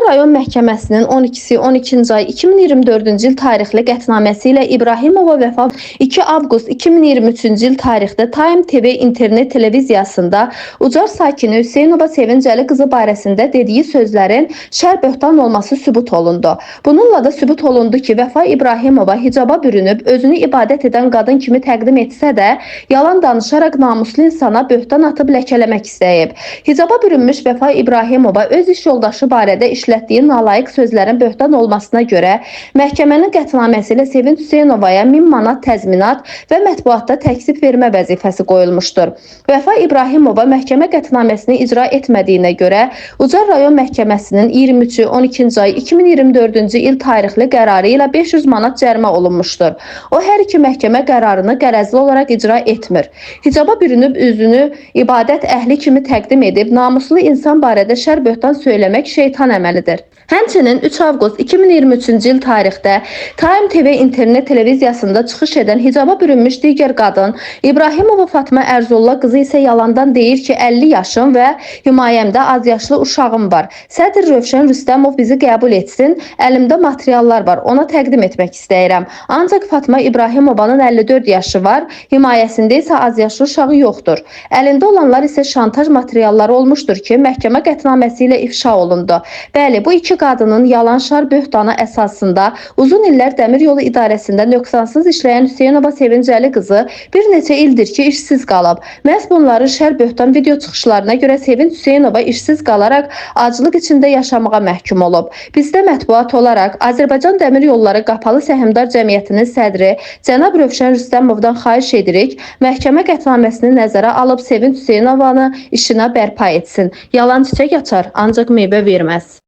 rayon məhkəməsinin 12-si 12-ci ay 2024-cü il tarixli qətnaməsi ilə İbrahimova Vəfa 2 avqust 2023-cü il tarixdə Time TV internet televiziyasında Ucar sakini Hüseynova Sevincəli qızı barəsində dediyi sözlərin şər böhtan olması sübut olundu. Bununla da sübut olundu ki, Vəfa İbrahimova hicaba bürünüb özünü ibadət edən qadın kimi təqdim etsə də, yalan danışaraq namuslu insana böhtan atıb ləkələmək istəyib. Hicaba bürünmüş Vəfa İbrahimova öz iş yoldaşı barədə işlətdiyi nalayiq sözlərin böhtan olmasına görə məhkəmənin qətnaməsi ilə Sevinç Hüseynovaya 1000 manat təzminat və mətbuatda təkzib vermə vəzifəsi qoyulmuşdur. Vəfa İbrahimova məhkəmə qətnaməsini icra etmədiyinə görə Ucar rayon məhkəməsinin 23-cü 12-ci ay 2024-cü il tarixli qərarı ilə 500 manat cərimə olunmuşdur. O hər iki məhkəmə qərarını qərəzli olaraq icra etmir. Hicaba bürünüb üzünü ibadət əhli kimi təqdim edib namuslu insan barədə şər böhtan söyləmək şeytan əməlidir. Həmçinin 3 avqust 2023-cü il tarixdə Time TV internet televiziyasında çıxış edən hicaba bürünmüş digər qadın İbrahimova Fatma Ərzulla qızı isə yalandan deyir ki, 50 yaşım və himayəmdə azyaşlı uşağım var. Sədr Rövşən Rüstəmov bizi qəbul etsin. Əlimdə materiallar var, ona təqdim etmək istəyirəm. Ancaq Fatma İbrahimovanın 54 yaşı var, himayəsində isə azyaşlı uşağı yoxdur. Əlində olanlar isə şantaj materialları olmuşdur ki, məhkəmə qətnaməsi ilə ifşa olundu. Bəli, bu iki qadının yalan şar böhtanı əsasında uzun illər Dəmir Yolu İdarəsində nöqsansız işləyən Hüseynova Sevincəli qızı bir neçə ildir ki, işsiz qalıb. Məhz bunların şər böhtan video çıxışlarına görə Sevinç Hüseynova işsiz qalaraq aclıq içində yaşamağa məhkum olub. Bizdə mətbuat olaraq Azərbaycan Dəmir Yolları Qapalı Səhmdar Cəmiyyətinin sədri cənab Rövşən Rüstəmovdan xahiş edirik, məhkəmə qətnaməsini nəzərə alıb Sevinç Hüseynovanı işinə bərpa etsin. Yalan çiçək açar, ancaq meyvə verməz.